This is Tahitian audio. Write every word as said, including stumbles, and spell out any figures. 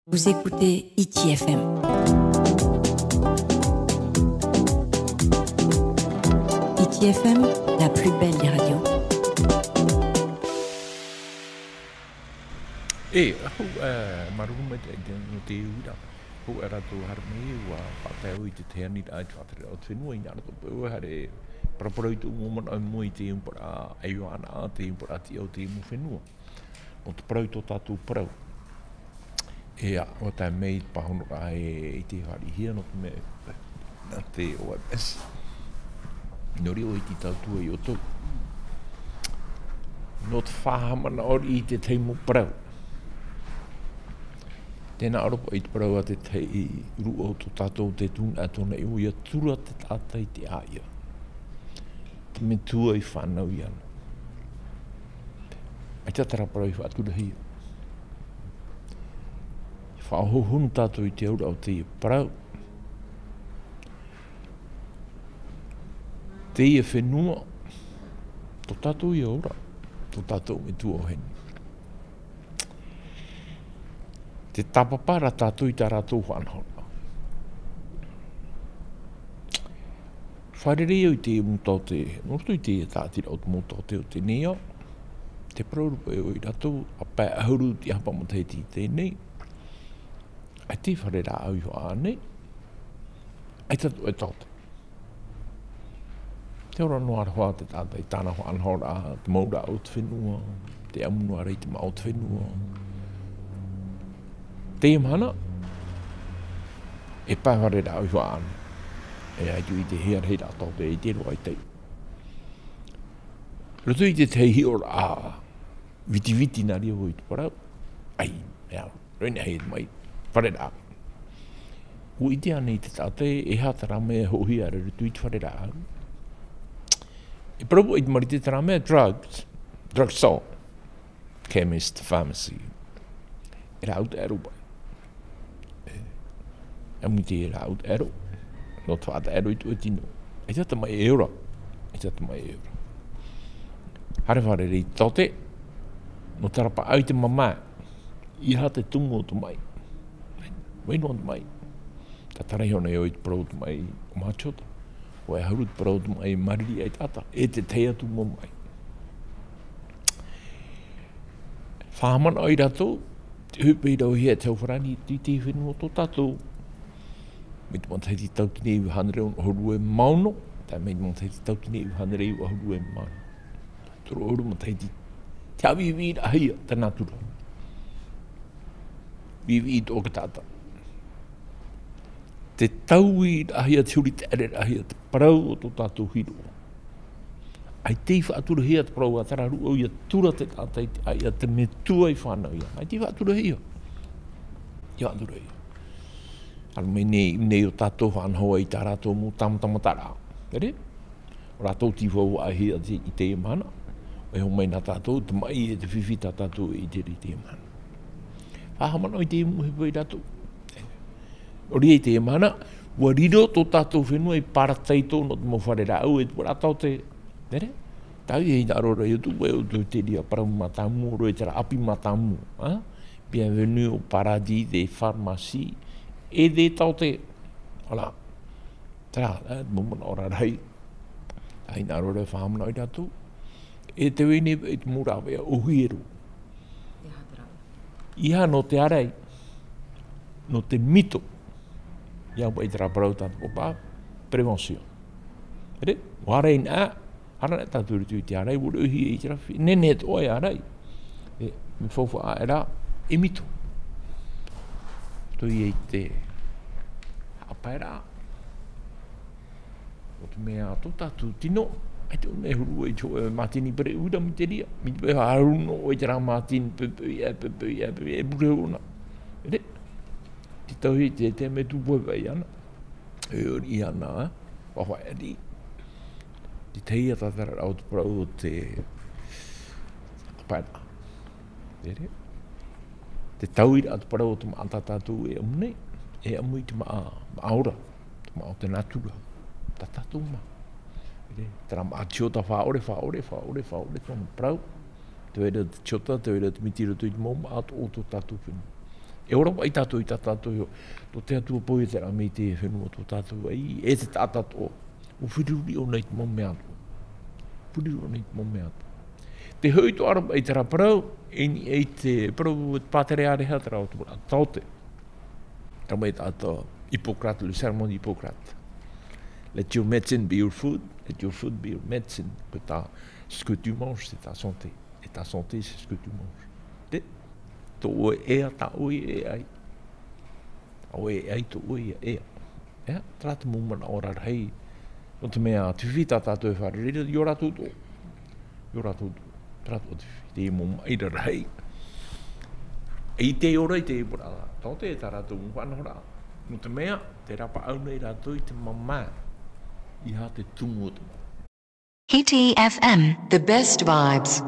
Vous écoutez Hiti F M. Hiti F M, la plus belle des radios. E, hou, e, māuruuru maitaʻi i te, nō te uira. Hou, e rātou haere mai, ʻua faʻatae au i te tahi aniraʻa i te faʻatereraʻa o te fenua, ʻinaha rātou paʻi ʻua haere, paraparau i tōʻu mau manaʻo i mua i te ʻūparaʻa ʻaiō anaʻe, te ʻūparaʻa tiʻa o te mau fenua. Nō te parau i tō tātou parau. E, ʻua tae mai te pāhonoraʻa e, i te fāriʻihia nō te mea, nā te O M S. Nō reira ʻoia tei tautua iā ʻoutou. Nō te faʻahaʻamanaʻo i te tahi mau parau. Tē nā ʻō ra paʻi te parau a te tahi ruʻau o tō tātou te tū nā tōna iʻoa, ʻia tura te taʻata i te ʻāiʻa. Te metua i fānau iāna. ʻAita terā parau i faʻaturahia. Faʻahohonu tātou i te auraʻa o teie parau. Teie fenua, tō tātou ia ora, tō tātou metua o Heni. Tē tāpapa ra tātou i tā rātou faʻanahoraʻa. Fārerei au i te mau taote, nō roto i te tāʻatiraʻa o te mau taote o teie nei ao. Tē parau ra paʻi ʻoe iā rātou, ʻa pae ʻahuru tiʻahapa matahiti i teie nei. ʻAita e fare rāʻau i hoʻi ānei. ʻAita atoʻa e taote. Tē ora noa ra hoʻi te taʻata i tāna faʻanahoraʻa, te mauraʻa o te fenua, te ʻamu noa ra i te māʻa o te fenua. Teie mahana, e pae fare rāʻau i hoʻi ānei. E ʻaita i te hea ra hei rā taote i te roa i tai. Roto i te tahi hiʻoraʻa vitiviti nā reira vau i te parau. ʻAi, e au. Roa anaʻe hei mai, fare rāʻau. ʻUa ʻite ānei te taʻata e aha terā mea e hoʻohia ra i roto i te fare rāʻau? E parau paʻi te marite terā mea drugs, drug store, chemist, pharmacy. E rāʻau taʻero paʻi. E, ʻamu i te rāʻau taʻero. Nō te faʻataʻero i tō ʻoe tino. ʻAita te maʻi e ora. ʻAita te maʻi e ora. Haere fārerei i te taote. Nō te rapaʻau i te mamae. ʻAita te tumu o te maʻi. Vai noa te maʻi. Tē tarai iho nei ʻoe i te parau o te maʻi o Mātiota. ʻOia hoʻi te parau o te maʻi māriri ai te taʻata. E te tahi atu mau maʻi. Faʻahaʻamanaʻo iā rātou, te ʻohipa i rauhia e te hau farāni i te fenua o tō tātou. Mai te matahiti tauatini e iva hānere ono ʻahuru e mā ono, tae mai te matahiti tauatini e iva hānere iva ʻahuru e mā ono. Toru ʻahuru matahiti. Te haʻaviʻiviʻiraʻahia te nātura. Viʻiviʻi tō ʻoe taʻata. Te tauiraʻahia, te huri taʻereraʻahia, te parau o tō tātou hiroʻa. ʻAita i faʻaturahia te parau a terā ruʻau ʻia tura te taʻata i te ʻāiʻa, te metua i fānau iāna. ʻAita i faʻaturahia. I faʻaturahia. ʻAro mai nei, nei o tātou faʻanaho ai i tā rātou mau tāmatamataraʻa. Tere? ʻO rātou tei faʻaʻāhia i te, i teie mahana. ʻOia hoʻi mai nā tātou, te maʻi e te fifi tā tātou e ʻite i teie mahana. Faʻahaʻamanaʻo i te mau ʻohipa iā rātou. ʻO reira i teie mahana, ʻua riro tō tātou fenua i Parataito nō te mau fare rāʻau e te parau taote. Tere? Tāʻu e hinaʻaro ra iā ʻoutou, vai ʻoutou i te reira parau mātāmua, ʻo roto i terā ʻapi mātāmua, ā? Bienvenue au paradis des pharmacies et des taote. Voilà. Terā, ā, te mau manaʻo rarahi. Tāʻu e hinaʻaro ra e faʻahaʻamanaʻo iā rātou. E te vai nei, e te mau rāveʻa ʻōhie roa. E aha te rāveʻa? ʻEiaha nō te ārai, nō te mito. ʻIa au paʻi terā parau tā te pāpā, prévention. Tere? ʻUa ārai anaʻe, ārai anaʻe tātou i roto i te ārai, ʻua roʻohia i te rāveʻa. Nehenehe atoʻa e ārai. E, mea faufaʻa aʻe ra, e mito. Tō ia i te haʻapaeraʻa. ʻO te mea tō tātou tino, ʻaita ʻōna e huru i te hōʻē mātini pereʻuira mai te reira, mai te peu ʻaru noa ʻoe i terā mātini, peu, peu, ia, peu, peu, ia, peu, e pure ʻōna. Tere, te tauhi te, te mea tūpohe paʻi ana. E ori ana, ā, faʻafaʻaʻī. Te tahi ā tātararaʻa o te parau o te pae. Tere. Te tauiraʻa te parau o te māʻa tā tātou e ʻamu nei, e ʻamu i te māʻa, māʻa ora, te māʻa o te nātura, tā tātou mā. Tere, terā māʻa tiota faʻaʻore, faʻaʻore, faʻaʻore, faʻaʻore, tōna parau. Te vai ra te tiota, te vai ra te miti i roto i te mau māʻa o tō tātou fenua. E ora paʻi tātou i tā tātou iho, tō te Atua pō i te rā mai te fenua tō tātou ai, e te taʻata toʻa. ʻUa firiuri ʻōna i te mau mea atoʻa. Firiuri ʻōna i te mau mea atoʻa. Te hoʻi tō ʻara paʻi te rā parau, e ni, e te parau, te pātere ʻāreha te rā o te mura, taote. Rā mai tātou, Hippocrate, le serment d'Hippocrate. Let your medicine be your food, let your food be your medicine. Ko tā, ce que tu manges, c'est ta santé. Et ta santé, c'est ce que tu manges. Te, tō ʻoe ea, tā ʻoe e ʻai. Tā ʻoe e ʻai, tō ʻoe ea, ea. Ea, terā te mau manaʻo rarahi. Nō te mea, te fifi tā tātou e fārerei, i ō rātou tō. I ō rātou tō. Terā tō te fifi, te mau maʻi rarahi. I te ora, i te ora, tā te, tā rātou mau faʻanahoraʻa. Nō te mea, te rāpaʻau nei rātou i te mamae. I hā te tumu o te mamae. Hiti F M, the best vibes.